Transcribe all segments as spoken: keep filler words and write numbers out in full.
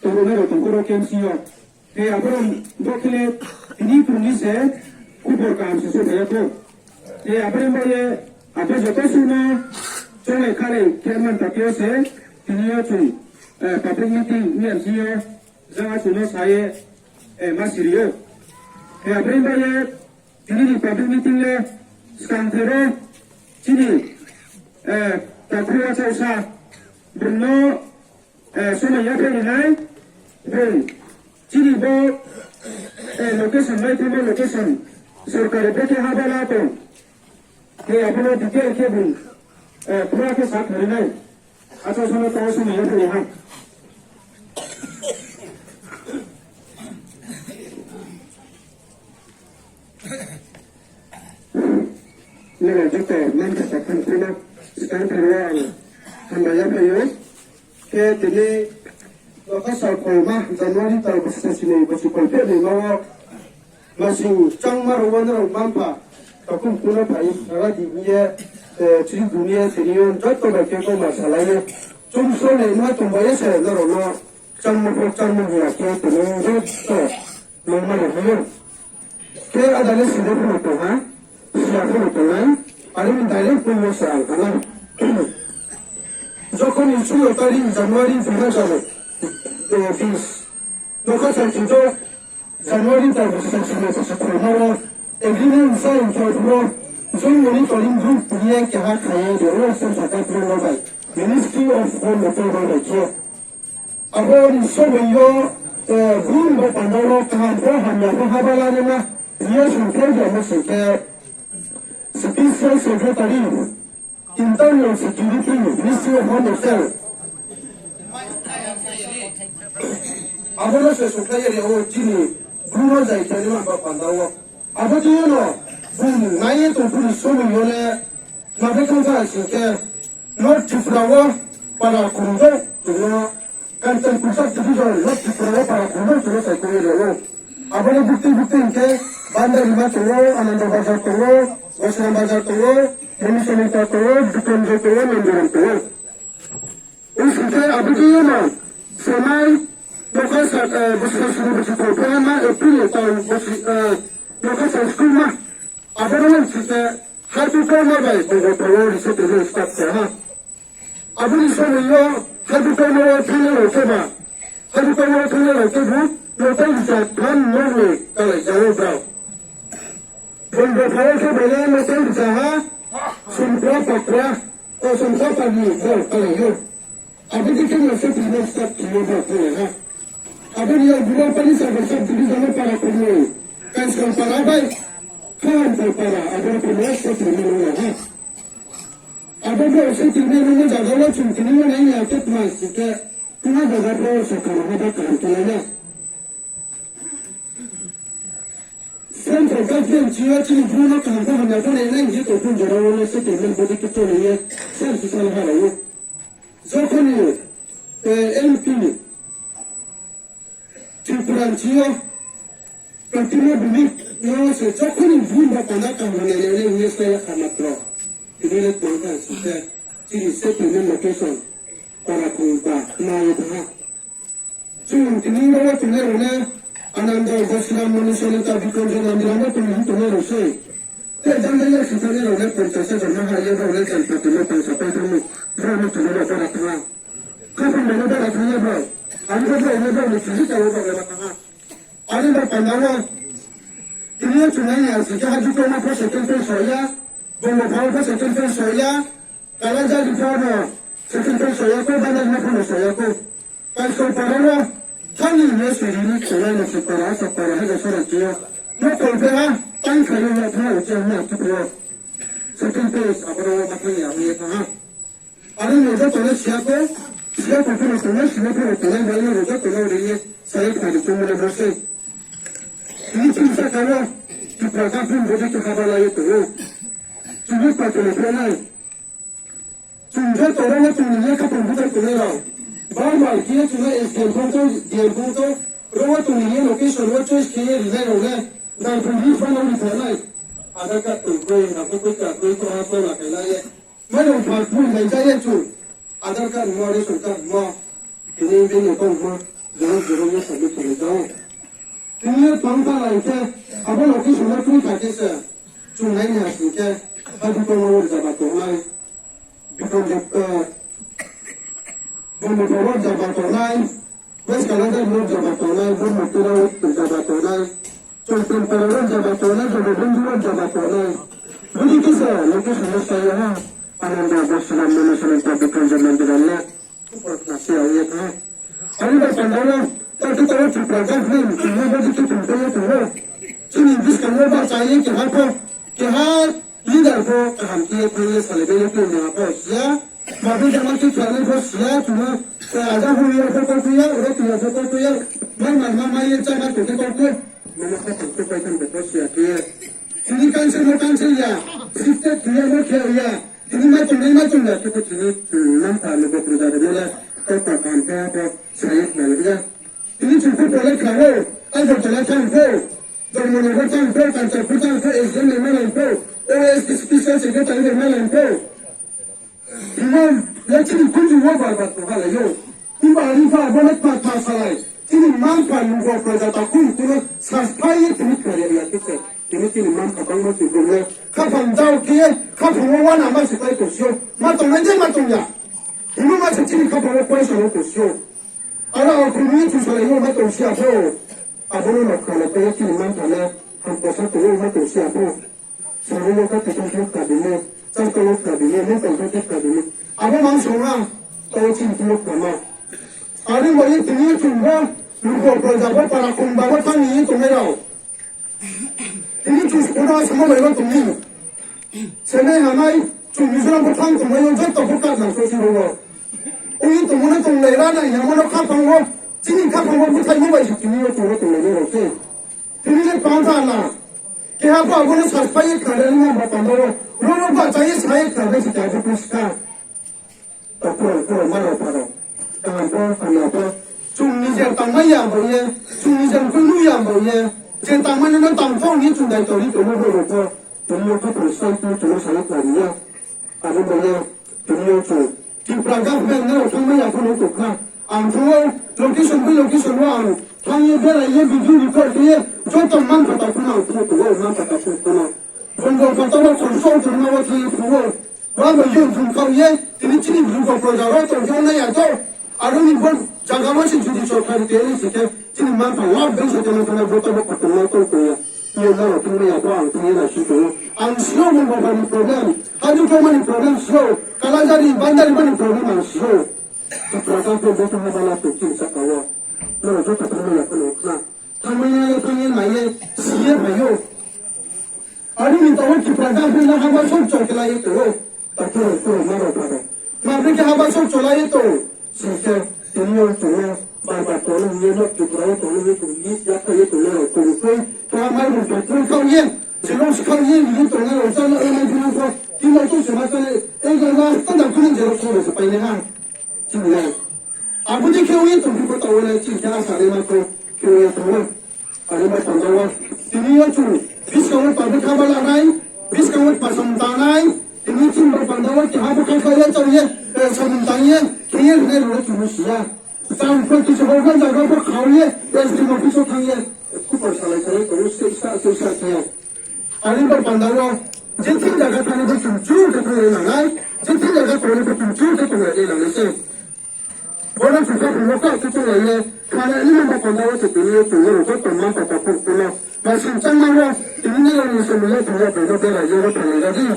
Tongronai rao tongkhoro K M C yo. Khe abo rao bo khe le tini phung ni se khubor kaham se souhphai ya kho. Khe abo ni baoh ye abo joto suh no chonglai khalai khe man ta khe se tini yo chung, eh, public meeting ni M C yo jang achung no sa ye, eh, ma siri ou. Khe abo ni baoh ye tini ni public meeting le skang thero chini, eh, takhu achouhsa bung no, eh, somai yaphai rinai, bung chini bo, eh, location bai thangmo location sorkari brekhe habala tong. Khe abo no detail khe bung, eh, pura khe sa kharinai. Achouhsa no tao somai yaphai ha. Nrao joto mansa takhu no skang thero ang hambai yaphai ou. Khe tini nokhasal kholma January tal bosi sasini bosi kholpheh ni ma wo masing changma rao wo nrao mma-mpha takhu no phai radi hing ye, eh, chiri duni ye tini yo joto bai khe kauma salai ye chumsrao ni ma tongbai ye se nrao no changma pho changma hing ya khe tini joto nangma rao hing ou. Khe ada le sida pho no tong ha, sida pho no tong nai, are ni direct pho no sa ang ha na. Jokhon ni sulo tarik January dui hajar, eh, bis. Nokhasal chini January tal bosi sasini bosi kholma wo agreement sign khe pho, joint monitoring group hing ye keha khai ye ro central government rao bai, Ministry of Home Affairs rao bai khe. Abo ni somoi yo, eh, bung bo panda wo kaham pho hamya pho habala naima hing ye sungkhlai yamo sing khe Special Secretary, Internal Security, Ministry of Home Affairs. Abo no se sungkhlai ye ri ou chini bung no zai khe naima bo panda wo. Abo dei yo no bung nai ye tong phuh ni somoi yo le ma khe thanng tha sing khe North Tripura wo para khum douh tong no, Kanchanpur sub division North Tripura wo para khum douh tong no sai khe ye ri ou. Abo ni bukti bukti hing khe Bandarima tong ou, Anando Bazar tong ou, Gosram Bazar tong ou, Monisha Mita tong ou, Dukanjo tong ou, Nandogram tong ou. Ong sing khe abo dei yo no sonai nokhasal, eh, bosi sasini bosi kholpheh ma April ni tal bosi, eh, nokhasal school ma. Abo no ong sing khe haitu kauma bai bung bo phai wo resettlement start khe ha. Abo ni somoi yo haitu kauma wo thangnai rao khe ba, haitu kauma wo thangnai rao khe bu notai rza tham no ni kalai ja ou brao. Bung bo phai wo khe bai le notai rza ha, somkra pakra, o somkra pakni brao kalai ou. Abo dei khe no se tini start khe ye brao kalai ha. Abo ni yo Gulapani sub division no para khum ni, Kaiskal para bai, Khahamkal para, abo ni khum ni se tini no ha. Abo bo se tini no zaga wo chung tini no nai ya khe tma sing khe, tma zaga pho sorkar ha ba kaham khe lai ya. Central government chini yo chini bru no kaham khe hamya pho nai nai hing ye tong phuh jora wo no settlement body khe tong ye sel sisal ha rao ou. Jokhon ni, eh, M P Tripura ni chini yo Pratima Bhumik no se jokhon ni bru no panda kaham hamya nai nai hing ye slái ya kha matro. Tini le tong kha sing khe chini settlement location para khum ba ma ye thanng ha. Chung tini ro wo tongnai rao le, Anando, Gosram, Monisha Mita, Bikromjit, Nandogram wo tong tongnai rao sei. Te jang le sing thangnai rao le ponchas hajar ma ha ye brao le jang party no tang sapai thanng mi, brao no tini rao bara thanng ha. Khaphang bai no bara thanng ye brao. Ang bo brao le brao ni chini ta wo brao le ma thanng ha. Are ba panda wo tini yo chung nai ya sing khe Hajutoma pho second phase so ya, Bongopha wo pho second phase so ya, Kalajari pho no second phase so ya kho, Bandarima pho no so ya kho. Kaiskal para wo thani ye se release khe nai no se para, asa para, hega sora khe yo. No kholpheh ha, tang kha yo ya thanng ha, uche hna khe pho. Second phase, abo ro ma thanng ya, ye thanng ha. Are no joto no siya kho, siya kho pho no tongnai, sima pho no tongnai, bai no joto no ri ye, sai kha ri tongmo no bo se. Ni ching sa kha wo, Tripura government bo joto haba lai ye tong ou. Chini party no pho nai. Chung joto ro wo chung ni ye khaphang buthai tongnai rao. Bar bar khe ye chung no S D M phone to, D M phone to, ro wo chung ni ye location wo choice khe ye rinai rao le, nai phung ri phano ri pha nai. Aadhaar card tong kroi, rang kho kroi, ka kroi, to ha to la kai la ye. Mai rao pha kroi lai ja ye chung. Aadhaar card mo, ration card mo. Tini bini kong mo. Jero jero ye sabi khe jao. Tini ye tang ta lai khe, abo location no tui kha khe se, chung nai ni ha sing khe, ha Bikram wo rzabatongnai, Bikram Deb, eh, Bumbo Poro rzabatongnai, West Kalangzar wo rzabatongnai, Burmotira wo rzabatongnai, Chongpin Poro wo rzabatongnai, Jogobondu wo rzabatongnai. Budi khe se, location no sai ye ha, Ananda Bosiram Manosanan Pabitran Jaman Diran le. Khupor khna se ong ye thanng. Ani bai panda wo, ta khe tao Tripura government, chini bo khe tongpai ye tong ou. Chini buskang wo bahcha ye keha pho, keha leader pho kaham khe ye thanng ye salai bai ye tong ya pho siya. Mabi jama khe khlai pho siya, tini, eh, aja hu ye pho kau tuya, oro tuya pho kau tuya, mai man ma mai ye chama tong khe kau tuya. Mama kha tang khe pai thanng pho siya khe ye. Tini council no council ya, shifted tuya no khe ya. Tini ma tongnai ma tong ya, khe tini, hmm, nampha ni bo proja rao no le, kau pa kaham khe bo, sa ye khna le ya. Tini chung pho collect kha ou, Agartala thanng pho, Dharmanagar thanng pho, Kanchanpur thanng pho, S D M ni ma lang pho, O S D special secretary ni ma lang pho. Tini le chini kunju wo bar bar tong ha lai ou. Himba ani pha bo le pa pa salai. Chini mma-mpha lugo proja ta kun kuno sasphai ye tini kari ya khe se. Tini chini mma-mpha bangma se bung le. Khaphang jao khe ye, khaphang wo uana ma se pai tong si ou. Ma tongnai je ma tong ya. Tini ma se chini khaphang wo poisa wo tong si ou. Aro ang khumui ye thusalai yo ma tong si ya pho. Abo no ma kha le pai ye chini mma-mpha le. Hamposa tong ou ma tong si ya pho. Sari yo kha tong kha bini. Char tong kha bini. Mung tong kha bini. Abo mang song ha. Tao chini tini kha ma. Aro ma ye tini ye chung bo. Lugo proja bo para khumba bo thanng ni ye tongnai rao. Tini chung school wo asamo bai no tong ni. Senai hamai, chung Mizoram bo thanng tongmai yo joto bo kar nang so si rao. Ong ye tongmo no tonglai ra nai, yamo no khaphang wo. Chini khaphang wo bthai mo bai se tini yo tong wo tonglai nai rao se. Tini le pang tha na. Keha pho abo no sasphai ye khnari ni hamba panda wo. Ro ro bahcha ye sa ye khnari se ta bo puska. Tao pura pura ma rao pha rao. Kaham pho, hamya pho. Chung nijer tangmai ya bo ye, chung nijer khui nu ya bo ye. Je tangmai no tang thong ye chung dai tong ni tongmo bo rao pho. Tini yo kha pura sai tu chung no sa ye khnari ya. Abo bo ye, tini yo chung. Tripura government no tangmai ya pho no tong kha. Ang thung ou, location bai location wo ang thang ye berai ye video record khe ye, joto man pha ta phuno ang thung tong ou, man pha ta phuno. Bongor pata wo khorsa wo tongma wo thang ye thung ou. Bo abo yung thung kau ye, tini chini lugo proja rao tong khe nai ya to. Aro ni bo jaga wo se judi sorkari tei ni se khe, chini man pha lab beng se tei no thang bo to bo khotong no tong tong ya. Iyo na rao thung nai ya to ang thung ye na si tong ou. Ang si ou Bongor pata ni problem. Hadi ko mani problem si ou. Kalajari, Bandari mani problem ang si ou. Tripura ta ko bo to ha bala to chini saka wo. Nrao joto thang nai ya pho no khna. Thangmai ya ye, thang ye, nai ye, si ye, phai ou. Aro ni tao Tripura government no haba sok chokla ye tong ou. Tao pura pura ma rao pha rao. Ma bri khe haba sok chola ye tong. Si khe, tini yo tong ou. Bar bar tong ou ye, no Tripura wo tong ou ye, tong ni ya kha ye tong ou, tong khe. Tao mai rung tong khe kau ye. Xerox kau ye, ni tong ou, sa no, e mai bri no kau. Tini yo tong se ma sa le, e ga ma, tanda kuni xerox kau se pai nai ha. Chini le. Abo dei khe ong ye tong phi pho tao le chini khe asa le ma khe ong ye tong ou. Aro bai panda wo. Tini yo chung. Buskang wo pabo kha bala nai. Buskang wo pasam ta nai. Tini chini bai panda wo keha pho kha kha ye tong ye. Eh, samung tang ye. Khe ye rinai rao le chung si ya. Tang pho kisa bo gan jaga pho khau ye. Eh, S D M office wo thang ye. Khupor salai salai tong ou. Se sa, se sa khe ye. Aro bai panda wo. Je thing jaga thani pho chung chu khe thang ye nang nai. Je thing jaga thani pho chung chu khe thang ye nang nai se. Bono chukha phungmo kha khe tong lai ye, khana ni mangba panda wo se tini ye tong ye rao joto ma pata phung phung no. Ba sing changma wo, tini ni rao ni se mung ye tong ye bai no bera ye ro thanglai ra di.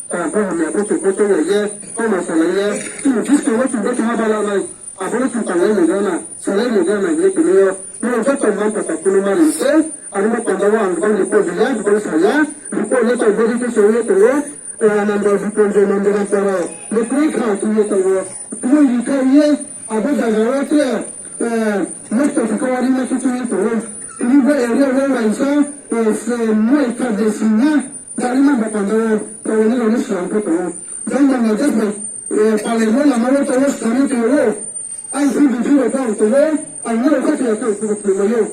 Kaham pho hamya pho chung pho tong lai ye, kau ma salai ye, chini buskang wo chung bo keha bala nai, abo no chung tanglai lai ya na, salai lai ya na ye tini yo. Nrao joto ma pata phung no ma ri se, aro ma panda wo ang gbang report ri ya, gbang sa ya, report ye tong bo ri khe se ye tong ou. Eh, number Biponjoy number number, eh, lukri kha khe ye tong ou. Tui ri kha ye, abo jaga wo khe, eh, nosto khe kawari ma khe tui ye tong ou. Tini bo area wo waisa, eh, se moi kha de sing na, gari ma ba panda wo, tong ni rao ni slam khe tong ou. Jang jang na jas bai, eh, palai mo lama wo tong ou, slam ye tong ou. Ang si bidi rao kha ang tong ou, ang no rao kha khe ya kha ang tong ou.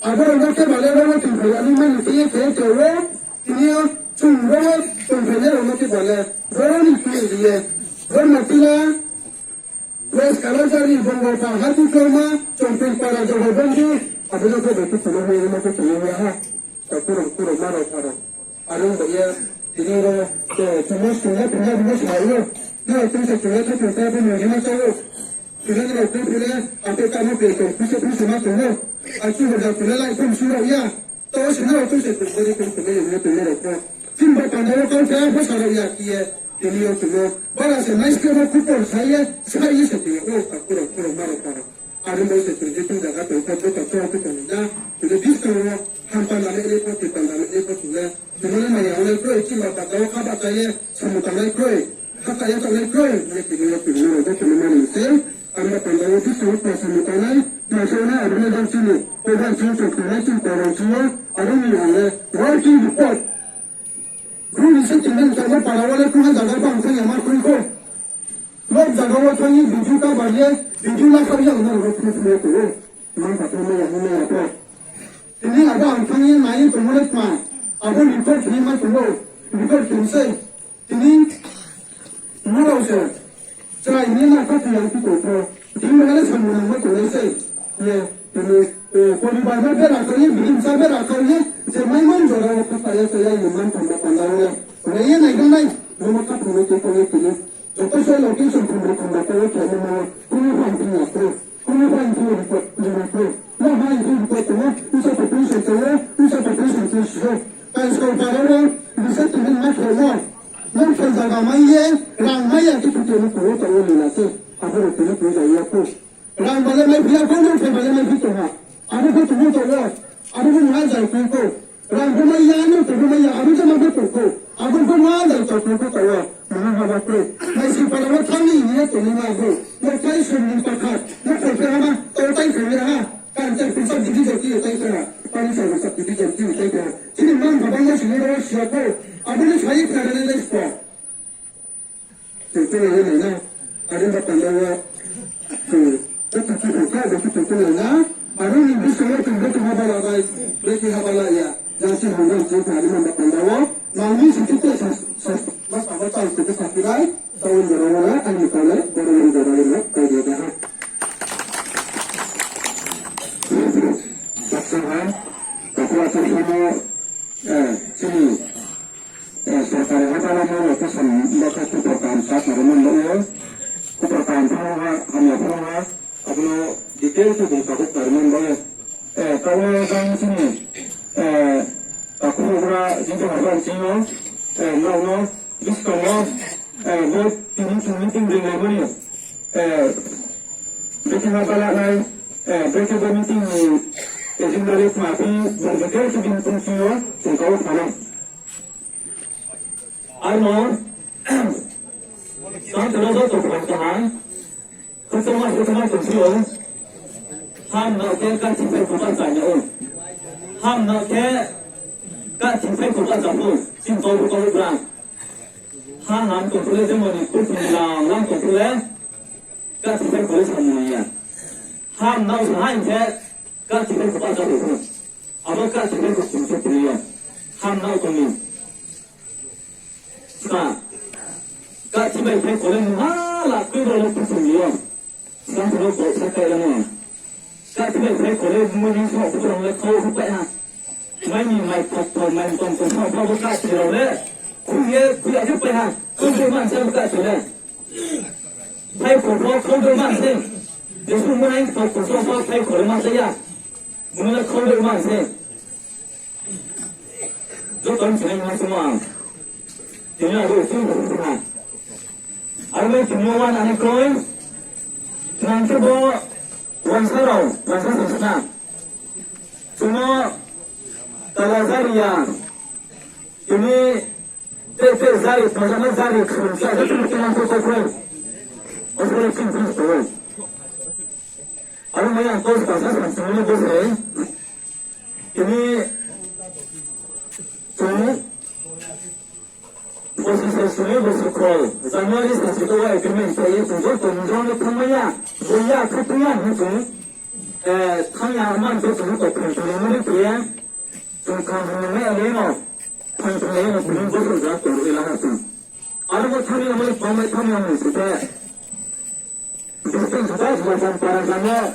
Abo rao no khe bale rao wo tong phai ya, ni mani khe ye khe ye tong ou, tini yo chung rao wo tong phai ya rao no khe bale, rao ni khe ye, rao ma tila, West Kalachari, Bongopha, Hatichauma, Chongpil Para, Jogobandi, abo no khe beti tini ni ma khe tini ya ha. Takurung kurung maro pharo. Are ong ba ye, tini ro, to, tini sung ya, tini ya, tini sung ya. Tini sung ya, tini sung ya, tini sung ya. Tini ro, tini sung ya, ate tamo pe, tini sung ya, tini sung ya. Aki hoja, tini lai, tini sung ya. To sini rao tui se tui bori tui tui ye tui rao ko. Chini ba panda wo kau khe pho sa rao ya ki ye, tini yo tui yo. Bara se nai se bo kupor sa ye, sa ye se tui yo. O ka kuro kuro maro karo. Are bo se tui je tui jaga tui ko, tui ko, tui ko, tui ko na. Tui je bis tui yo, ham panda le le ko, tui panda le le ko tui le. Tui le maya le kroi, chini ba panda wo kaba ta ye, samu ta le kroi. Hata ya tongnai kroi, hing ye tini yo tini yo rao bo tini mani se, ang ba panda wo tini yo tini yo tini yo tini yo, tini yo tini yo, abo ni jang chini, o jang chini tong thangnai chini para wo tini yo, abo ni ang le, working report. Group ni se tini yo tini yo para wo le kroi jaga bang thanng ya ma kroi ko. Lok jaga wo thanng ye, video ka bar ye, video la kha ya, ang no ro kroi kroi ko. Mang ka thanng ya, hing ya ko. Tini abo ang thanng ye, nai ye tongmo le tma. Abo report ni ma tong ou, report tong se. Tini, murao se, chrai ni na kha tiyang ti tong pho. Tini ma le samung nang ma tong le se. Ye, tini, eh, poribar no bera kha ye, bihim sa bera kha ye, je mai man jora wo kha ya, se ya, ye man thang ma panda wo ya. Re ye nai dong nai, bo ma kha thang le tong pho ye tini. Joto se location thang le thang le tong ye thang ma wo, tini phan thang ya kro. Kunu bai khe report, report. Mo bai khe report tong ou, usa population tong ou, usa population tong si ou. Kaisa para wo, bisa tini ma khe mo. Mo khe jaga mai ye, rang mai ya khe tini tong ou, tong ou ni la se. Abo ro tini tong ja ya kho. Rang ba le mai phi ya kho, mo khe ba le mai phi tong ha. Abo khe tong ou tong ou. Abo khe ma jai tong ou. Rang pho mai ya, no tong pho mai ya, abo jama pho tong kho. Abo pho ma dai tong kho tong ou. Mano haba kro. Mai si para wo thang ni ye tong ni ma bo. Mo tai sum ni pakhat. Mo tai khe haba, to tai khe ni ha. Kan tai pisa division ti tai khe ha. Kan sa sa division ti tai khe ha. Chini man haba mo si ni ro si ya kho. Abo ni sai khe ni le spa. Tongthunglai nai na, are ba panda wo, chung, bo tongthung kha, bo tongthunglai na, aro ni bising wo chung bo tongha bala bai, bo tongha bala ya, jang si hang jang si kha, are ba panda wo, nang ni sing khe sa, sa, ma sa ba chance khe sa phi bai, tao ni jora wo la, ani kau le, boro ni jora wo la, kau dia ha. Baksa ha, baksa ha, eh, chini, Eh, sorkari hapala mo location bo khe kupor kaham sa kari man bo ye. Kupor kaham phano ha, hamya phano ha, abono detail khe bung tabuk kari man bo ye. Eh, taoh jang chini, eh, takhu houhgra jing jang haba chini, eh, nrao no, buskang wo, eh, bo tini chung meeting ringlai mani, eh, brekhe ha bala nai, eh, brekhe bo meeting ni agenda le tma phi, bung detail khe bini pung chini yo, chung kau phano. Arno, tang tero joto phai kaham, khuchoma khuchoma tongsi ou, ham no khe kathi phai khupa chaya ou, ham no khe kathi phai khupa chaya ou, chini kau kau bra. Ha ham tongthule jemoni kuthum lang lang tongthule, kathi phai khole samung ya. Ham no sa hai khe, kathi phai khupa chaya ou. Abo kathi phai khuchum se tongya. Ham no tongni. Ska. Kathi bai phai khole mungha la khe bo le kuthum ya. Skang phano bo sa kai lamo. Kathi bai phai khole muni so phurang le khau khupai ha. Mai ni mai thok thok mai tong tong thok thok bo kathi rao le. Khui ye khui ya khupai ha. Khui ye man sa bo kathi le. Phai khol bo khau de man se. Jesu muni thok thok thok phai khol man se ya. Muni le khau de man se. Joto ni sinai ma sung ang. Tini abo sung ha. Aro le tini wan ani kroi. Nang khe bo wansa rao, wansa sung sna. Tini tala jari ya. Tini te te jari, tala jari sung sa, jari sung sa, jari sung sa. Osore sung sung sa. Aro mai ang kos kasa sa sung ni bose. Tini chung pochisho sini bo sukol, January sasito wo agreement khe ye chung joto ni jang le thanngmai ya, bo ya khe tong ya hing chung, eh, thanng ya man joto ni to phai tong ni khe ye, chung kham hing nai ya le no, phai tong ya no, bini bo sung ja tong ri la ha chung. Aro bo thanng ya mo le thanngmai thanng ya hing se khe. District Hospital Para jamo,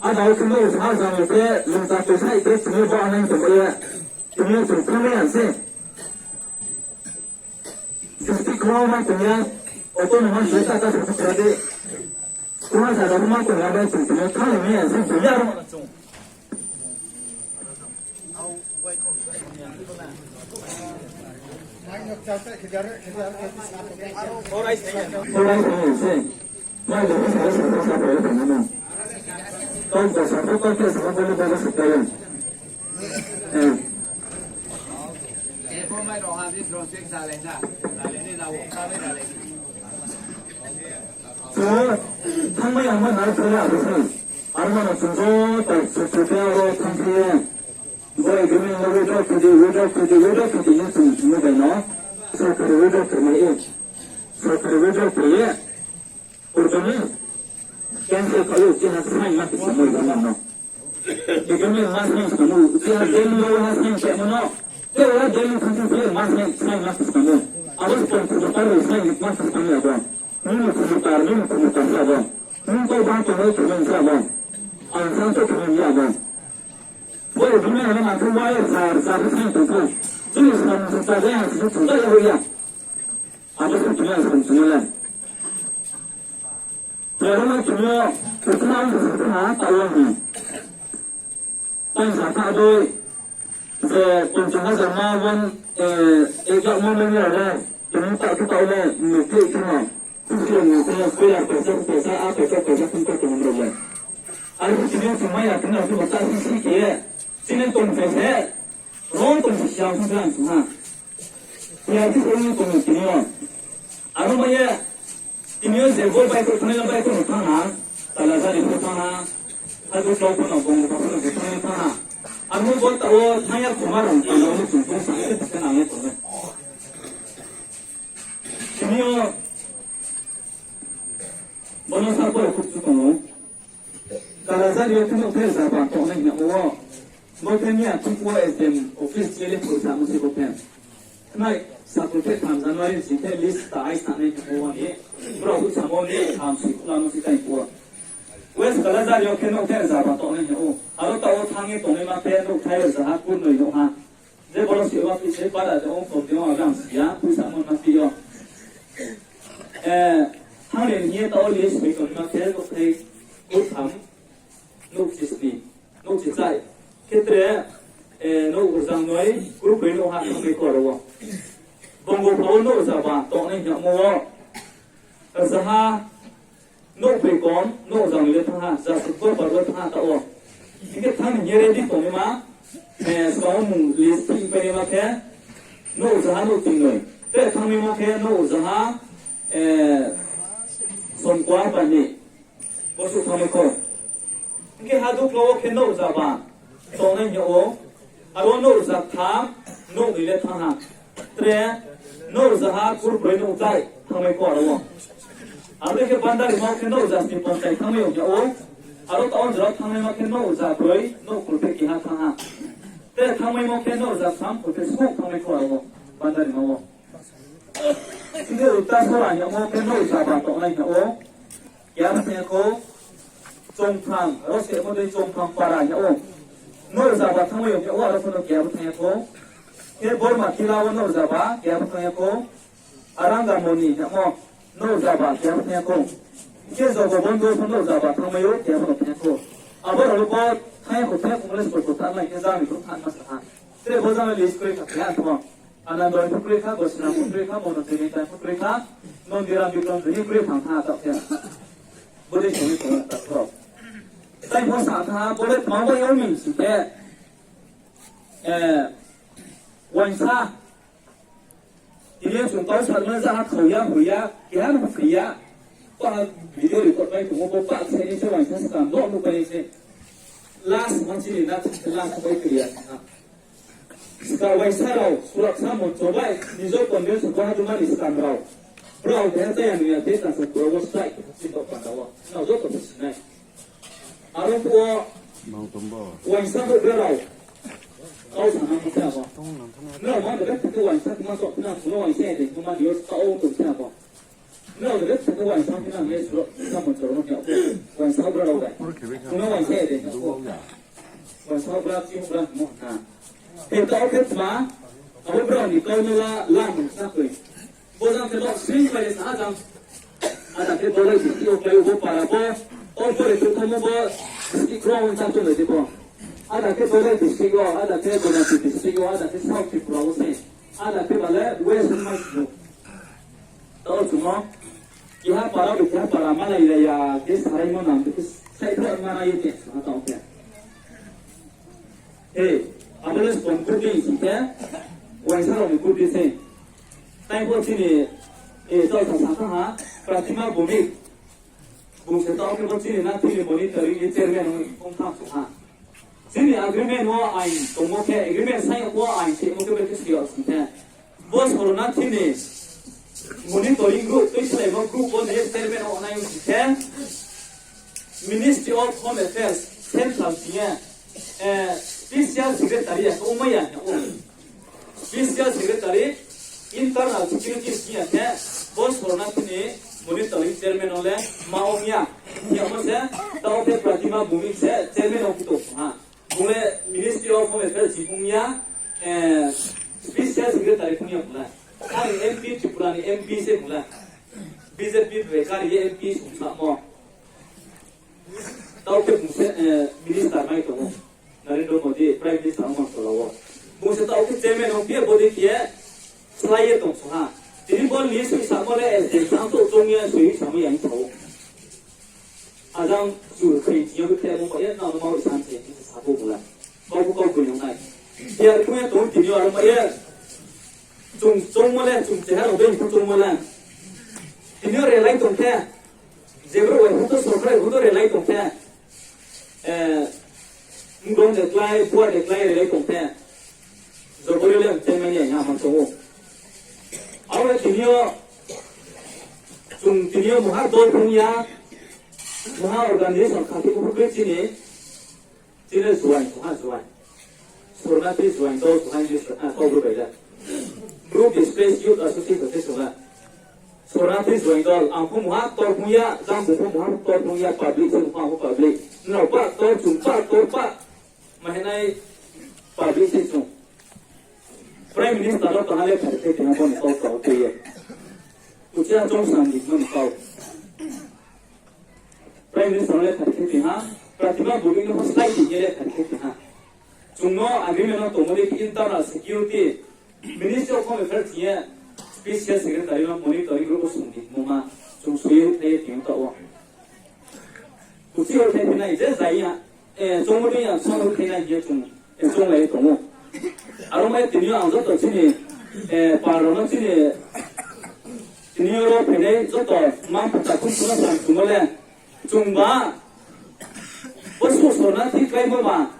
ada wo khe no sa jamo khe, lungta tui sai khe tini bo anai tong ye, tini chung thanng ya se. District khe ma tong ya, auto no ma se ta ta sa ta de. Kuma sa da ma tong ya, bai tong tini thanng ya se tong ya. Chung thanngmai yangmo nai phai ya abo se. Aro no chung joto susu khe aro thanngphi ye. Bo agreement no withdraw khe di, withdraw khe di, withdraw khe di hing ye chung nuh bai no. Sorkari withdraw khe mai ye. Sorkari withdraw khe ye. Purbo ni cancel khe ye, chini sign ma khe samoi ba no. Agreement ma sign khe samoi, chini Delhi yo ha sign khe mo no. Te ora Delhi country khe ma sign, sign ma khe samoi. Abo se pon khe ta ro sign ma khe samoi abo. Nini khumutar, nini khumutar sa bo. Nini to ba to nai khumung sa bo. Ang sang to khumung ya bo. Bo agreement no nang khe wire sa, sa khe sign tong khe. Chini samung sa sa ya, sa sa ya ya. Abo se tini ang sa tong le. Pero no tini yo, tini ang sa sa ha, ta wo hi. Tang sa kha dei, je tongchang ha jama wan, eh, ek lakh mo nang ya le, tini ta khe ta le, ni khe khe na, tu si ni khe, khe ya, paisa, paisa, a paisa, paisa, khe khe khe nang le. Aro tini yo tini ya, tini yo tini ta si si khe, tini tong khe se, rong tong si siang sa sa ha. Tini yo tini tong tini yo. Aro ma ye, Tini yo je bo bai khe thangnai no bai khe no thanng ha, Kalajari pho thanng ha, Hadu Klau pho no, Bongkha pho no je thangnai thanng ha. Amo bo ta wo thanng ya khoma rang tong no chung tong sa khe nang ye tong nai. Tini yo bo no sa pho khup chu tong ou. Kalajari yo khe nouhthaih rzaba tongnai hing yagmo wo. Bo khe miya thik wo S D M office chili phuh samo se bo khe. Khnai, sakul khe tham January sing khe list ta ai sanai hing yagmo wo ni. Brao phuh samo ni tham sui khula mo se tai phuh wo. West Kalajari yo khe nouhthaih rzaba tongnai hing yag ou. Aro ta wo thanng ye tongnai ma khe nouhthaih rzaha kurnoi nouh ha. Je boro si wa phi se para je ong kom de ong agang siya, phuh samo na phi yo. Eh, thang ni hing ye ta wo list soi tongma khe nouhthaih kurtham, nouh chisni, nouh chichai. Khetre, eh, nouh rzaha noi, kurbroi nouh ha thanngmai kho aro wo. Bongkha pho nouh rzaba tongnai hing yagmo wo. Rzaha nouh broi kom, nouh rzaha noi le thanng ha, rzaha sukbor bar wo thanng ha ta wo. Hing khe thang ni hing ye ready tongnaima, eh, skang wo mung list phi painaima khe, nouh rzaha nouh tingnoi. Te thanngmaimo khe nouh rzaha, eh, somkua bar ni. Bo suh thanngmai kho. Hing khe Hadu Klau wo khe nouh rzaba tongnai hing yag ou. Aro nouh rzaha tham, nouh noi le thanng ha. Tre, nouh rzaha kurbroi nouh chai thanngmai kho aro wo. Aro khe Bandarima wo khe nouh rzaha sni ponchai thanngmai yag ou. Aro ta wo jora thanngmaimo khe nouh rzaha broi, nouh kurphe keha thanng ha. Tre thanngmaimo khe nouh rzaha tham, kurphe skuh thanngmai kho aro wo. Bandarima wo. Hing khe Uttasora hing yagmo khe nouh rzaba tongnai hing yag ou. Keha pho thanng ya kho, Chongphang, aro se mo dei Chongphang para hing yag ou. Nouh rzaba thanngmai yag ou, aro pho no keha pho thanng ya kho. Khe Borma Tila wo nouh rzaba keha pho thanng ya kho. Arangamoni hing yagmo nouh rzaba keha pho thanng ya kho. Khe Jogobondo pho nouh rzaba thanngmai ou, keha pho no thanng ya kho. Abo rao bo thanng ya kho, thanng ya kho, mole soi kho, thanng nai khe jang ni brouh thanng ma sa ha. Tre bo jang list kroi kha, keha thanng. Anando pho kroi kha, Gosina pho kroi kha, Mono Tini Tai pho kroi kha, Nondiram Bikram Joni kroi kha, tha ta khe. Bo dei song ni tong ta kho. Tai pho sa tha, bo le tma bai yong mi si khe, eh, uaingsa. Tini yo chung kau sa no ja ha khau ya, hui ya, keha no phi ya. Pa video record bai tongmo bo pa se ni se uaingsa skang no nuh bai se. Last man chini na, last bai clear. Ska uaingsa rao, suraksa moncho bai, Mizo convention bo haduma ni skang rao. Brao keha chaya nuya de tang sa kura wo strike, chini tok panda wo. Nrao joto bo sinai. Aro phuh wo, uaingsa bo brao. Kau sana mo se abo. Nrao ma de khe uaingsa kuma sok na, suno uaingsa ya de kuma ni yo kau tong se abo. Nrao de sa khe uaingsa khe nang ye suro, sa mon choro no ya. Uaingsa bra rao bai. Nung uaingsa de. Uaingsa bra, chi bra mo na. He tao khe tma, abo bra ni kau no la, la mung sa koi. Bo jang khe lo, sing pai sa jang. Ada khe bo lai di, o pai bo para bo. O bo le tu kamo bo, di kro ang sa tu le di bo. Ada khe bo lai di, o, ada khe bo na di, o, ada khe South Tripura o se. Ada khe ba le West Himachal. Tao chungmo, keha para bai keha para malai lai ya, khe sarai mo nang, khe sai khe mana ye khe sa tao khe. He, abo le spon kudi sing khe, uaingsa rao ni kudi se. Tai bo chini, e, tao sa sa kha ha, Pratima Bhowmik. Bung se tao khe bo chini na chini monitoring ni chairman ong thanng su ha. Chini agreement wo ain tongmo khe, agreement sign wo ain simo khe bo khe siyao sing khe. Bo sorona chini monitoring group, tui salaimo group wo ni chairman ong nai sing khe. Ministry of Home Affairs, Central sing ye, eh, Special Secretary ya, ongmai ya, ya, ong. Special Secretary, Internal Security sing ya khe, bo sorona chini monitoring chairman o le ma ong ya. Ya mo se, tao khe Pratima Bhowmik se chairman ong tong ha. Bung le Ministry of Home Affairs si ong ya, eh, Special Secretary ong ya bung le. Ani M P, Tripura ni M P se bung le. B J P bai kari ye M P sung samo. Tao khe bung se, eh, minister mai tong ou. Narendra Modi, Prime Minister ong man sala wo. Bung se tao khe chairman ong phi ye body khe ye, slái ye tong song ha. Tini bo list soi samo le S D M sa to chong ye soi samo ya ni tao. Ajang chu khe chini yo khe mo ye na ma san se sa bo bula. Kau bo kau bo yong nai. Ya khe ye tong tini yo aro ma ye. Chung chongmo le, chung cheha rao dei pho chongmo le. Tini yo relai tong khe. Je brouh bai pho to sorkar bai pho to relai tong khe. Eh, mdong de klái, bua de klái relai tong khe. Jobori le mcheng mai ya, ya man tong ou. Abo le tini yo, chung tini yo muha dol phung ya, muha organization kha khe pho khe chini, Chini Join, ha, Join. Sornathi Join, dol Join, ah, kau bru bai da. Bru Displaced Youth Association, se sona. Sornathi Join dol, ang pho muha tor phung ya, jang bu pho muha tor phung ya, public se muha pho public. Nrao pa tor, chung pa tor pa. Mahenai public se chung. Prime Minister no kahale phai khe tini bo ni kau kau tui ye. Uchih chung sang di mo ni kau. Prime Minister no le phai khe tini ha, Pratima Bhowmik no pho slái di ye le phai khe tini ha. Chung no agreement no tongmo ni Internal Security, Ministry of Home Affairs ye Special Secretary no monitoring group sung di mo ma, chung sui ye thai ye tini ta wo. Uchih wo thai tini je zai ya, eh, chung mo ni ya, chung mo thai na ye chung. Chung lai tong ou. Aro mai tini yo ang joto chini, eh, pal rao no chini, tini yo ro phainai joto ma phuta khum khuna sang chung le. Chung ba, bo su sornathi kláimo ba.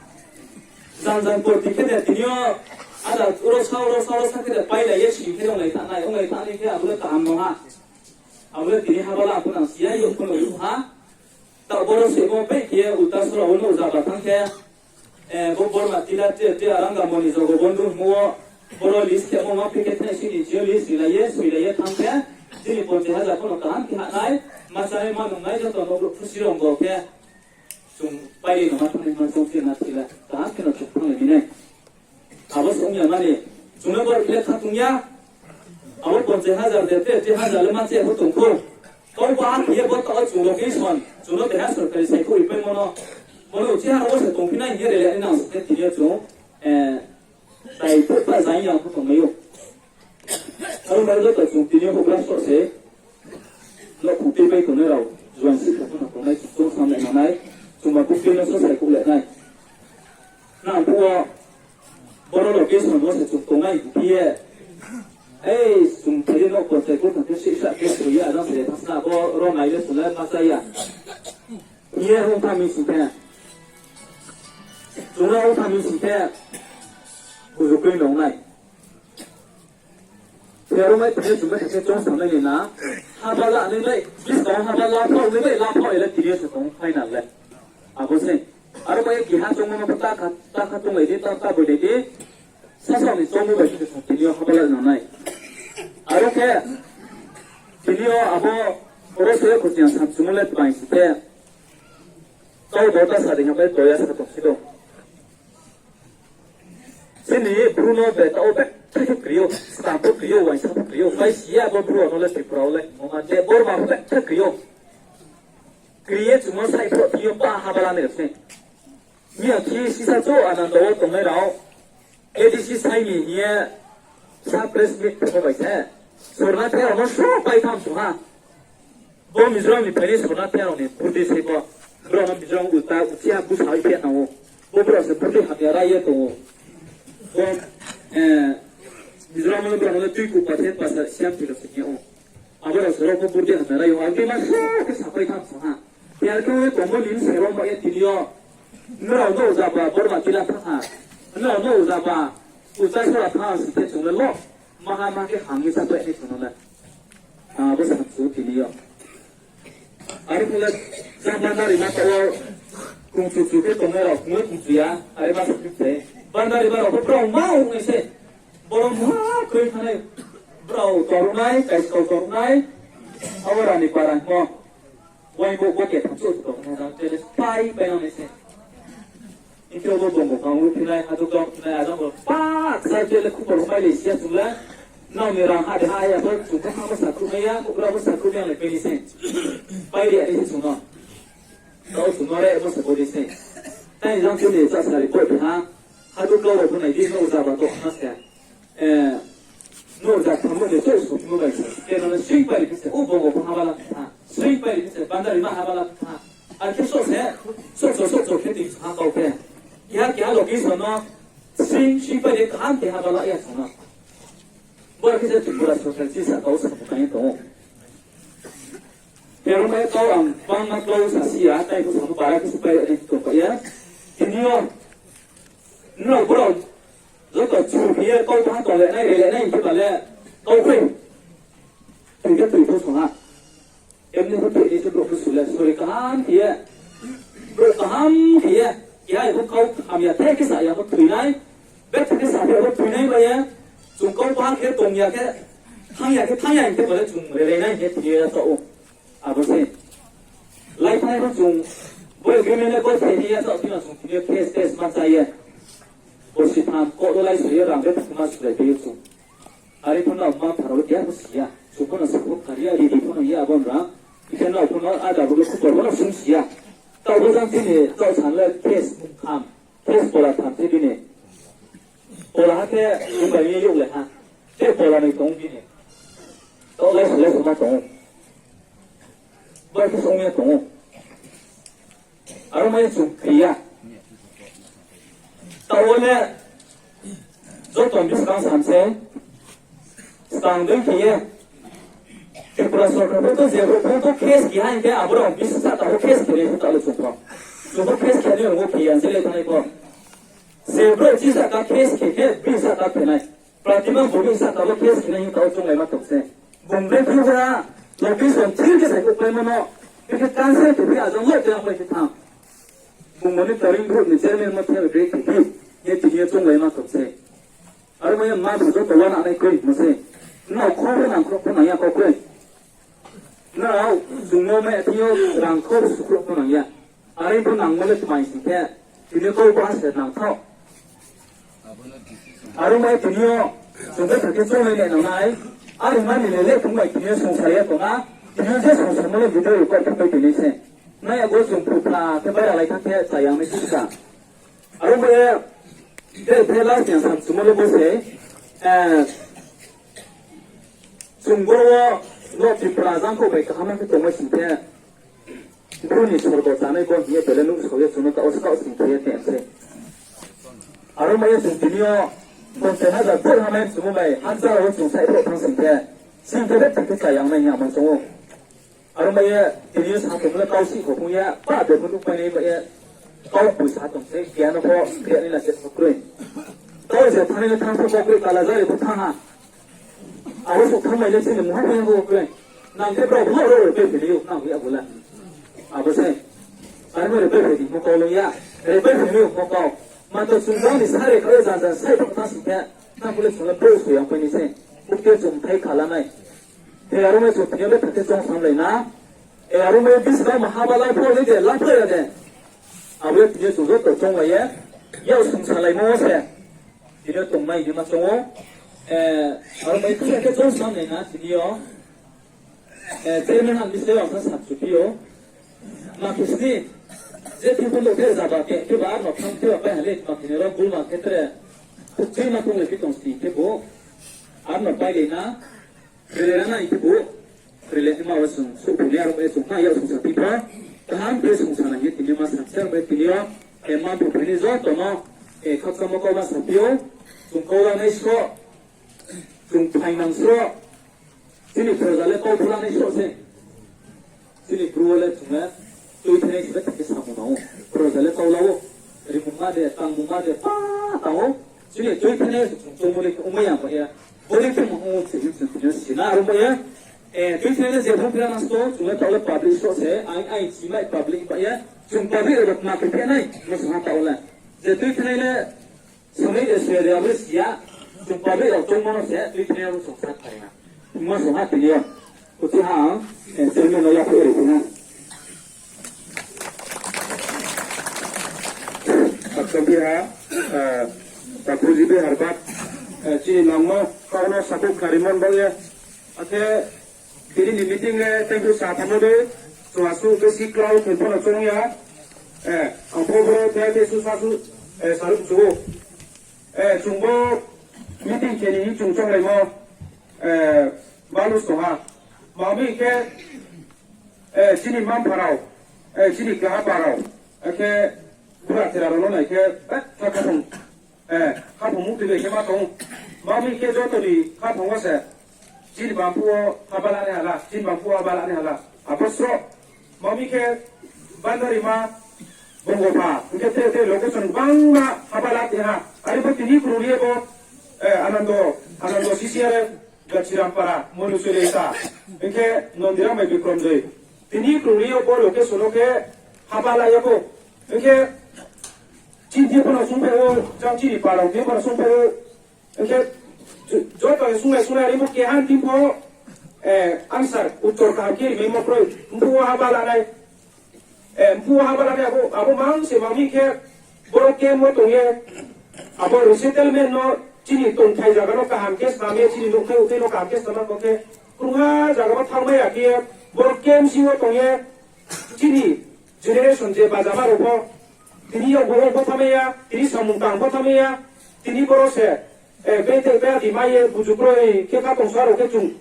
Jan jan porti khe de tini yo, ada ro sa, ro sa, ro sa khe de pailai ye sing khe onglai thanai, onglai thanai khe abo le kaham no ha. Abo le tini ha bala pho nang si ya, yo pho no yo ha. Taoh boro se bo bai khe ulta sora wo no jaba thanng khe, eh, bo Borma tila te, te Arangamoni Jogobondhu hingmo wo, boro list khe mo ma phi khe thai sini jio list rilai ye, soilai ye thanng khe, chini ponchai hajar pho no kaham khe ha nai, ma chánai ma nungnai joto no brouh khusi rong bo khe, chung pailai no ma thanng nai ma chung se na thila, kaham khe no chung thanng lai mi nai. Abo se ong ya mani, chung le boro khe le kha tong ya. Abo ponchai hajar de, te, te hajar le ma che pho tong kho. Kau ba khe ye bo taoh chung location, chung no keha sorkari saikhouh ripaimo no. Bo no uchih ha ro wo se tongphi nai hing ye rele nai nang se tini yo chung, eh, tai phuh pa jai ya pho tongmai ou. Aro bai joto chung tini yo houhgra soh se, nouhkhong tei pai tongnai rao, juaing si khe pho no tongnai, chung chung samlai nangnai, chung ba bukti no so saikhouh le nai. Nang phuh wo, boro location wo se chung tongnai hing khe ye, ei, chung thai ye no ponchai kurtham khe sihsa khe soi ye, ajang se le thasna bo ro nai le chung le ma cha ya. Hing ye ong tha mi sing khe, chung le ong tha mi sing khe, buju kroi nong nai. Khe aro mai tini chung bai khe chung samlai ni na. Haba la nai bai, buskang haba la phao nai bai, la phao ele tini se tong final le. Abo se. Aro mai keha chongmo no ta kha, ta kha tonglai di, ta, ta boi lai di. Sasao ni chongmo bai khe chung tini yo haba la nang nai. Aro khe, Tini yo abo oro se khusiya samsumo le tbai si khe. Kau bo ta sa ri ha bai toya sa tong si do. Chini Bru no be ta o be khe kri yo, stam pho kri yo, waisa pho kri yo, bai si ya bo Bru no le Tripura o le, mama de Borma pho be khe kri yo. Kri ye chungmo sai pho kri yo pa ha bala ne se. Miya khi sisa cho Ananda o tongnai rao, A D C sai ni hing ye sa press meet khe bai se. Sorna the rao no so pai tham su ha. Bo Mizoram ni phainai sorna the rao ni burdi se bo. Brao no Mizoram ulta uchih ha busa oi phe nang ou. Bo brao se burdi hamya rai ye tong ou. Bo, eh, Mizoram no brao no tui ku pathe pasa siam tui rao se ni ou. Abo rao se rao pho burdi hamya rai ou. Ang khe ma so khe sapai tham sa ha. Yar khe tongmo ni se rao ma ye tini yo. Nrao no uza ba Borma tila tha ha. Nrao no uza ba uza sora tha ha si khe chung le lo. Maha ma khe hang ye sapai ni chung no le. Ah, bo samsu tini yo. Are pho le jang bandari ma tao kung chu chu khe tongnai rao kung le kung chu ya. Are ma sa khe se. Bandari ma rao pho brao ma ong nai se. Boro ma kroi thanai. Brao torunai, kaiskau torunai. Abo rani para mo. Wai bo bo khe thang so tong na jang tele pai pai nang nai se. Inke bo bongbo kang ru phinai, hadu kang phinai, ajang bo pa sa tele khupor mai le sia chung le. Nrao ni rang ha de ha ya bo chung kha ma sa kru mai ya, kukra bo sa kru mai le pe ni se. Pai de ni se chung no. Tao chung no re bo sa bo de se. Tai jang tele sa sa ri bo de ha. Hadu kau rao pho nai di no uza ba to ha se. Eh, no uza thammo de so so mo bai se. Ke no sing pai ri se, u bongbo pho ha bala tha. Sing pai ri se, bandari ma ha bala tha. Ar khe so se, so so so so khe ti ha kau khe. Keha keha location no sing sing pai ri kaham khe ha bala ya sa no. Bo khe se Tripura sorkar si sa kau sa kau kai tong ou. Pero mai kau ang bangma kau sa si ya, tai ko sa mo bara khe se pai ri tong pai ya. Tini yo, nrao brao joto chu khe ye kau tha tong le nai, re le nai hing khe ba le kau khe. Tui khe tui pho song ha. Emni pho tui ni se brouh pho su le, sori kaham khe ye. Brouh kaham khe ye. Keha pho kau hamya the khe sa ya pho tui nai. Betha khe sa pho tui nai ba ye. Chung kau pha khe tong ya khe, thanng ya khe, thanng ya hing khe ba le chung re le nai hing khe tui ye ya sa ou. Abo se. Lai thai pho chung, bo agreement le kau thai ni ya sa ou, tui na chung tui ye case test ma cha ye. Borsi tham kau do lai su ye rang betha khe ma su lai phi ye chung. Are pho no ma pharo le keha pho si ya. Chung pho no sa pho khari ya, ridi pho no ya abo ra. Ikhe no pho no ada bo le khupor pho no sung si ya. Tao bo jang chini tao san le case mung tham. Case pola tham se bini. Pola ha khe mung bai ye yog le ha. Te pola noi tong bini. Tao le sle sma tong. Bai khe song ye tong. Aro mai chung kri ya. Tao le joto buskang sam se, skang dei khe ye. Tripura sorkar pho to je brouh pho to case khe ha hing khe abo rao buskang sa tao case khe le pho tao le chung pho. Chung pho case khe ni rao khe ya se le thanai pho. Je brouh chisa ka case khe khe, bini sa ka khe nai. Pratima bung ni sa ka bo case khe nai hing tao chung lai ma tong se. Bung le phi ha, location thir khe sai khe paimo no. Khe cancel khe phi ajang lo khe ang bai khe tham. Bung monitoring group ni chairman mo thai bai khe phi. Ye tini ye chung lai ma tong se. Aro mo ye ma bu joto wa na nai kroi mo se. Nrao khro pho nang khro pho nang ya kau kroi. Nrao chung no mai thing yo rang khro su khro pho nang ya. Are pho nangmo le tmai sing khe, tini yo kau ba se nang thao. Aro mai tini yo, chung khe thakhe chung nai nang nai. Are ma ni le le phung bai tini yo songsa ya tong na. Tini yo je songsa mo le video record khe pai tini se. Nai abo chung phupha khe bai ralai kha khe chayang nai sisa. Aro mai ye, de the last yang sam sumo le bo se. Eh, chung boro wo, no Tripura jang kho bai kaham khe tongmai sing khe. Bru ni sorgo chanai bo hing ye bele nuhsao ye chung no tao skao sing khe ye teng se. Aro mai ye chung tini yo ponchas hajar vote hamai chung bai hajar wo chung sai pho thang sing khe. Sing khe bethak khe chayang nai hing ye amo chung ou. Aro mai ye tini yo sa tong le kau si kho phung ye, pa de phung nuhpai nai mai ye. Kau bui sa tong se, keha no pho, keha ni na se pho kroi. Tao je thanai le thang pho kau kroi, kala jari pho thang ha. Abo suh thang mai le chini mungha phai ya bo khe. Nang khe brao bo ro ro pe phai yo, nang ya bo la. Abo se. Are mo ro pe phai di mo kau lo ya. Ro pe phai yo mo kau. Ma to chung jang ni sare kha ye jang jang sai thang thang sing khe. Nang bo le chung le bro su yang pai ni se. Bukte chung thai khala nai. He aro mai chung tini yo le thakhe choung samlai na. E aro mai buskang ma haba la pho le de, la pho ya de. Abo le tini yo chung joto chounglai ye, yak sung salaimo se. Tini yo tongnai ni ma choung ou. E, aro mai thakhe choung samlai na tini yo. E, chairman ang bise ang sa sakchuphi ou. Ma khe sini, je thing pho nouh the zaba khe, khe ba arno thang the ba pai ha le, ma khe ni ro bul ma khe tre. Thukchoi ma tong le phi tong sini khe bo. Arno pai le na, rele na nai khe bo. Rele ma wa sung, suh phu ni aro bai sung, ma ya sung sa phi pho. Kaham khe sung sa nai ye tini ma sa, se bai tini yo. E, ma phu phu ni joto no, e, khakchangmo kau ma sa phi ou. Chung kau la nai sroh. Chung phainang sroh. Chini proja le kau phu la nai sroh se. Chini Bru wo le chung le tuithenai se le thakhe samung nang ou. Proja le kau la ou. Rimungma de, tangmungma de, pa tang ou. Chini tuithenai chung choungmo le ongmai ya ba ye. Bo le khe mung ou se, chung tini yo sina aro ba ye. E, tuithenai le je phung phira nang sto, chung le taoh le public sroh se, ai, ai, chimai public ba ye. Chung public rao ma khe phi nai, no sung ha taoh le. Je tuithenai le, Samai de sui de abo si ya, chung public rao choungmo no se, tuithenai rao sung sa phai na. Mo sung ha tini yo. Kuchi ha, e, chairman no yaphuh ri phi na. Akcham biha, e, takhu jibi harbat, e, chini nangmo, kau no sakhouh khnarimon bang ye. Akhe, tini ni meeting le thank you sa thamo dei, chung asuh besi klau khe pho no choung ya. E, ang pho bro the the su sa su, e, saruh chu. E, chung bo meeting khe ni hing chung chounglaimo, e, balu song ha. Ma mi khe, e, chini mma-mpha rao, e, chini kla-apa rao, e, khe bura thera rao no nai khe, e, kha khaphang, e, khaphang mukti bai khe ma tong. Ma mi khe joto ni khaphang wo se, chini bamphu wo haba la nai hala, chini bamphu wo haba la nai hala. Abo sroh, ma mi khe Bandarima, Bongopha, hing khe tre tre location gbangma haba la ti ha. Are pho tini krungri ye bo, e, Anando, Anando C C R F, Gachirampara, Monusuleita, hing khe Nondiram bai Bikrom Dei. Tini krungri yo bo location wo khe haba la ya pho. Hing khe chini pho no sungphai ou, jang chini parao ni pho no sungphai ou. Hing khe jo-, joto ni sunglai sunglai ri bo keha ni tin pho, e, answer, uttor kaham khe rimaimo kroi. Mphuh wo haba la nai. E, mphuh wo haba la nai abo, abo mang se ma mi khe boro camp wo tong ye, abo resettlement no chini tongthai zaga no kaham khe snam ye, chini nouhthai utei no kaham khe snam ye, bo khe krungha zaga wo thanngmai ya khe ye, boro camp sing wo tong ye, chini generation je bajama rao pho, tini yong bo yong pho thanngmai ya, tini samung tang pho thanngmai ya, tini boro se, e, bete bea di mai ye, buju kroi khe kha tongsa rao khe chung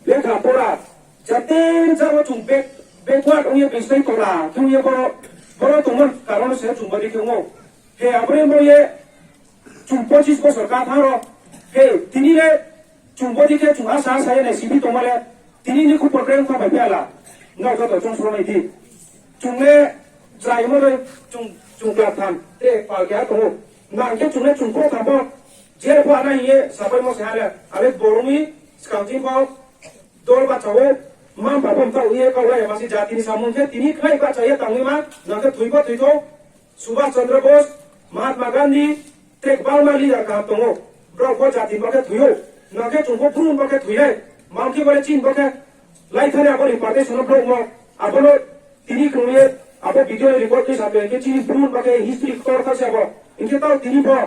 lekha pora, jate jabo chung back-, backward ong ye bistai tola, khe ong ye boro, boro tongmo karon se chung badi khe ong ou. He, abo ni mo ye, chung pochis bosor ka thanng ro. He, tini le, chung badi khe chung asa asa ye nai sibi tongma le, tini ni khupor khe ong kha bai phi hala. Nrao joto chung sro nai di. Chung le, chraimo le, chung, chung kla tham, te pal khe ha tong ou. Nang khe chung le chung kho tham pho, je pho ana hing ye sapaimo se ha le, ale boro ni skang ching pho, dol bahcha wo, mma-mpha pho mthaoh ye kaulai ya ma se jati ni samung khe tini khnai bahcha ye tangnaima, nang khe thoi pho thoi thou, Subhas Chandra Bose, Mahatma Gandhi, tre gbangma leader kaham tong ou, brao pho jati ni bo khe thoi ou, nang khe chung pho Bru ni bo khe thoi nai, mang khe bo le chini bo khe, lai thani abo ni party sono brouhmo, abo no tini krung ye, abo video ni record khe sa khe chini Bru ni bo khe history ktor tha se abo, hing khe taoh tini pho,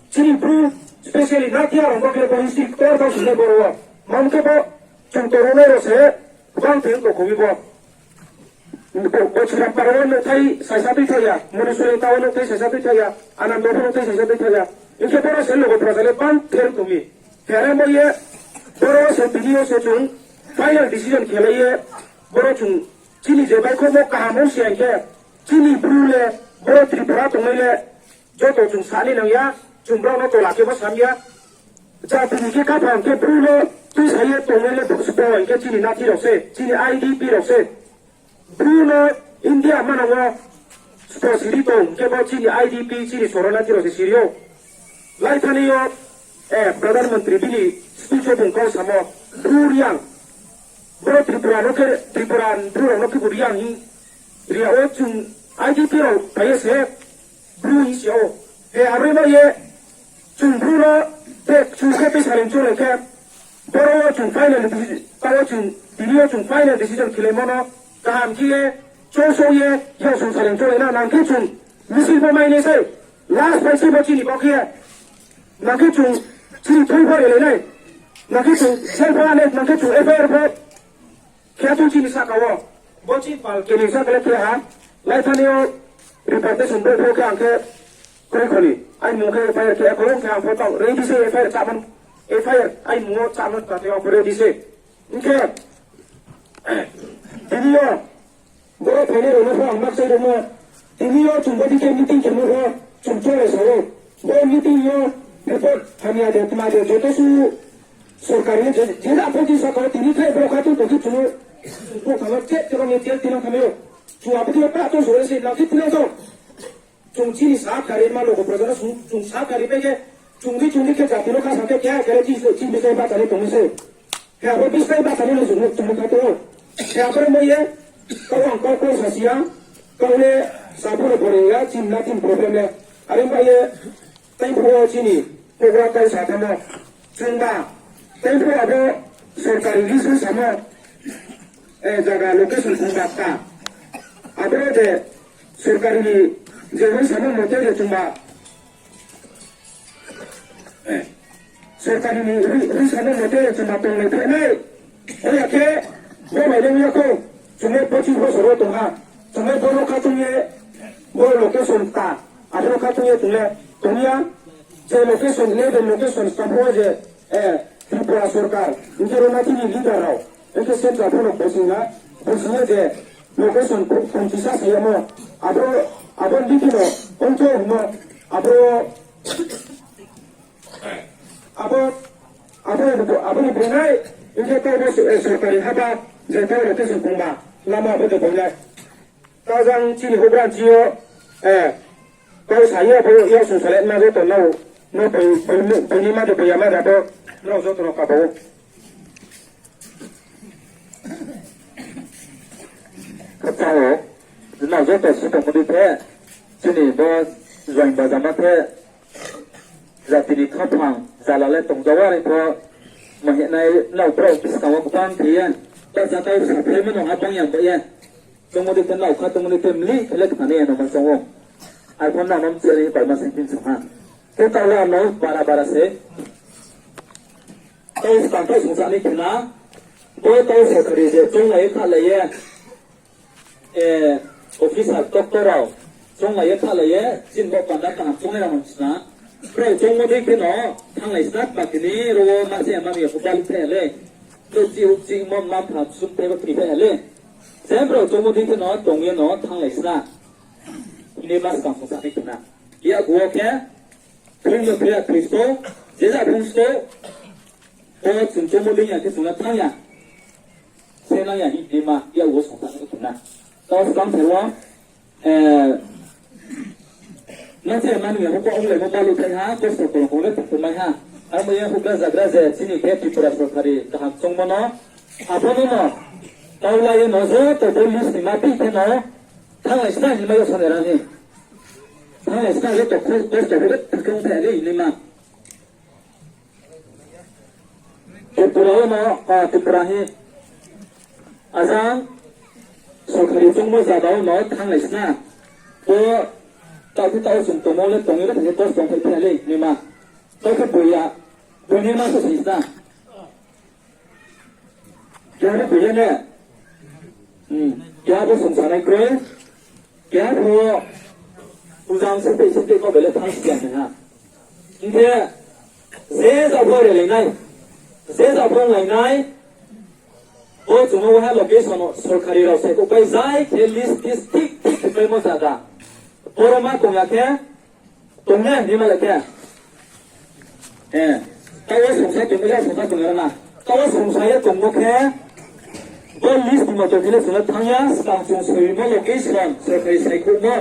chini Bru, specially Nathiya rao bo khe bo history ktor tha se boro wo, mang khe bo, chung tongronai rao se, gbang theng tongkho mi bo. Bo, bo Chirampara wo nouhthai saisa tuitha ya, Monusuleita wo nouhthai saisa tuitha ya, Anando pho nouhthai saisa tuitha ya. Hing khe boro se logo proja le bang ther tong mi. Theremo ye, boro se tini yo se chung final decision khelai ye, boro chung chini je baihkhouhmo kaham ong si ya hing khe, chini Bru le, boro Tripura tongnai le, joto chung sa ni nang ya, chung brao no tola khe bo sam ya. Jati ni khe khaphang khe Bru no tuisa ye tongnai le sbo hing khe chini nathi rao se, chini I D P rao se. Bru no India manang wo sbo siri tong khe bo chini I D P, chini soranathi rao se siri ou. Lai thani yo, e, Pradhan Mantri bini speech wo bung kau samo, Bru Reang. Boro Tripura no khe, Tripura Bru rao no khe bo Reang hing ri ya wo chung I D P rao phai ye se Bru hing si ya ou. He, abo no ye, chung Bru no, te, chung khe tei salin chung le khe, Boro wo chung final deci-, taoh wo chung, tini yo chung final decision khilaimo no kaham khe ye, chosong ye, yaksong saleng cholai na, nang khe chung misil pho mai nai sei, last pai se bo chini kau khe ye, nang khe chung chini thoi pho relai nai, nang khe chung jail pho nai, nang khe chung F I R pho khe chung chini saka wo. Bo chini pal keni saka le khe ha, lai thani yo reportation bo pho khe ang khe kroi kholi. Ai mung khe F I R khe kho khe ang pho tau ready se F I R chamo, F I R ai mung wo chamo ta te ang pho ready se. Hing khe, tini yo, boro phainai rao no pho ang makchai rimo. Tini yo chung bo dei khe meeting khemo pho, chung cholai sa ou. Bo meeting yo report hamya de, tma de, joto su sorkari je, je na pho di saka wo tini khe boro kha tong tong khe chung, chung pho kha wo che, che rao ni che tinang kha mi ou. Chung abo dei yo ta tong so se, nang khe tinang tong. Chung chini sa kha ri ma logo praja no chung, chung sa kha ri pai khe, chung di, chung di khe jati no kha sa khe, khe, khe, chini, chini bisai bahcha ni tong mi se. Khe abo bisai bahcha ni no chung, chung kha tong. Khe abo bai ye, kau ang kau kau sa si ya, kau le sa pho no boring ya, chini na chini problem le. Are bai ye, tei pho chini, program kau sa thanngmo. Chungba, tei pho abo sorkari list wo samo. Eh, jaga location chungba ta. Abo de sorkari ni je ri samo mote de chungba. Eh, sorkari ni ri, ri samo mote de chungba tonglai phainai. Oya khe, bo bai le ya kho, chung le pochis bosor wo tong ha. Chung le bo no khatung ye, bo location ta. Abo no khatung ye chung le tong ya. Je location, eleven location, taoh pho je, eh, Tripura sorkar, hing khe ro na chini leader rao, hing khe central pho no bosing na, bosing ye je location pho-, phone chisa sa yamo, abo, abo ni bikhe no, ongcho hingmo, abo, abo, abo, abo ni brinai, hing khe taoh bo so-, eh, sorkari haba, je taoh location phungba, lama abo de boinai. Taoh jang chini houhgra chini yo, eh, kau sa ye abo yaksong salai ma joto nrao, no bai, bai, bai ni ma de bai ya ma de abo, nrao joto no kabo. Kachao, nrao joto si tongmo dei khe, chini bo join bajama khe, jati ni khaphang, jala le tongjawa ri pho, mahinai nrao brao buskang wo gbang khe ye, ta sa tau sa phaimo no ha bang ya bo ye. Tongmo dei khe nrao kha, tongmo dei khe mlih khe le khnanai ya no ma chong ou. Arphuh nrao no mcheh ni paima saingphi song ha. Khe taoh le ano bara bara se. Tau skang tau songsa ni khna. Bo tau sorkari je chonglai ye khalai ye. Eh, officer doctor rao chonglai ye khalai ye, chini bo panda kaham chongnai rao no sna. Brao chongmo dei khe no, thannglai sna, ba tini ro wo ma se ma ya pho balu phe le. Tau chi huk chi mo ma pha sum phe ba phi phe le. Sem brao chongmo dei khe no, tong ye no, thannglai sna. Hini ma skang songsa ni khna. Yakgu wo khe, Phung no phia Khristo, je ja phung sto, bo chung chongmo dei ya khe chung le thanng ya. Se nang ya hing di ma, yakgu wo songsa ni khna. Tau skang se wo, eh, na se mani ya, bo onglai bo balu thai ha, kosto kolong kong le thai mai ha. Abo ye houhgra jagra je, chini khe Tripura sorkari kaham chongmo no, abo no no, tau lai ye no joto bo list ni ma phi khe no, thannglai sna hing ma yo sani ra ni. Thannglai sna joto kos-, kosto khe le thai khe ong thai le hing ma. Tripura wo no, ah, Tripura hi. Ajang, sorkari chongmo zaga wo no thannglai sna. Bo, taoh khe taoh chung tongmo le tong ye le thai khe kosto khe thai le hing ma. Taoh khe boi ya, boi ni ma so si sna. Keha no boi ya ne. Hmm. Keha bo songsanai kroi. Keha pho ujang se tei se tei kau bele thanng si ya ha. Hing khe je ja pho relai nai. Je ja pho lai nai. Bo chung no waha location no sorkari rao sai kau pai zai khe list, list thik, thik, thik paimo zaga. Boro ma tong ya khe, Tongnai hingma le khe. Eh, taoh wo songsa tongmo ya, songsa tong ya na. Taoh wo songsa ye tongmo khe, bo list ni moto khe le songsa thanng ya, skang chung soimo location, sorkari saikhouhmo,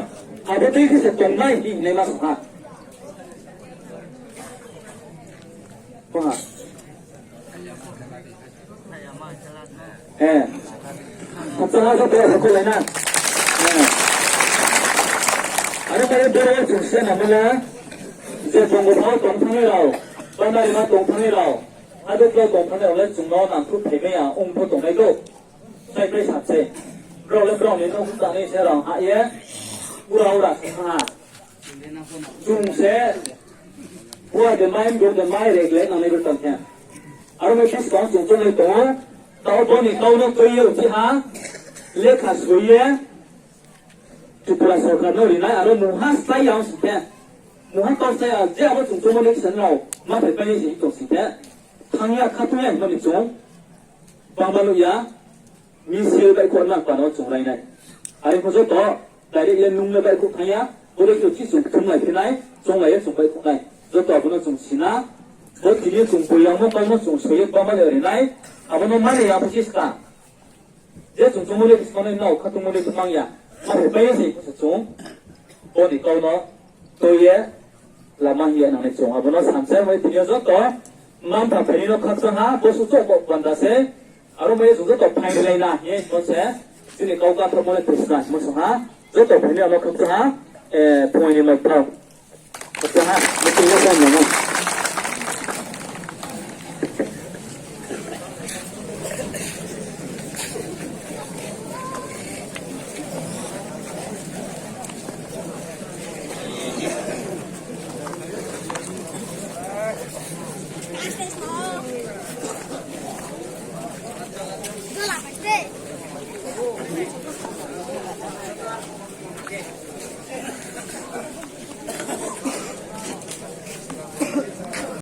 abo dei khe se tongnai hing hingnai ma songha. Koha. Eh. Khakchang ha joto ya sakholai na. Eh. Aro bai boro chung se namo le, je tongo pho tongthangnai rao, banari ma tongthangnai rao. Abo klau tongthanngnai rao le chung no nangkhruh phaimai ya ong pho tongnai do. Sai pai sa se. Brao le brao ni nouh btanai se rang ha ye. Ura ura se ha. Chung se. Bua de mai, bung de mai, regle nangnai rao tong khe. Aro mai buskang chung chounglai tong ou. Tao bo ni kau no tui ye uchih ha. Lekha soi ye. Tripura sorkar no rinai, aro mungha slái ya ong sing khe, mungha kau slái ya, je abo chung choungmo ni kisa rao ma phai pai ni sing tong sing khe, thanng ya, khatung ya hingmo ni chung, bangma nuh ya, misil baihkhouh nang pano chung rainai. Are pho joto, direct le nung le baihkhouh thanng ya, bo le khe uchih chung thumlai phi nai, chounglai ye chung baihkhouh nai. Joto abo no chung si na, bo tini chung poilangmo kau no chung soi ye bangma le rinai, abo no mani ya pho si ska. Je chung choungmo le kisa nai nao khatungmo le kmang ya. Ma phai pai ye se chung. Bo ni kau no tui ye lama hing ye nangnai chung. Abo no sansa mai tini yo joto. Mangpha phaini no khakchang ha, bo suh chouh bo panda se. Aro mai ye chung joto phainglai na hing ye bo se. Chini kau kathaohmo le tui sna hingmo song ha. Joto phaini ano khakchang ha. Eh, phung ni mai thao. Khakchang ha, meeting no sa nang.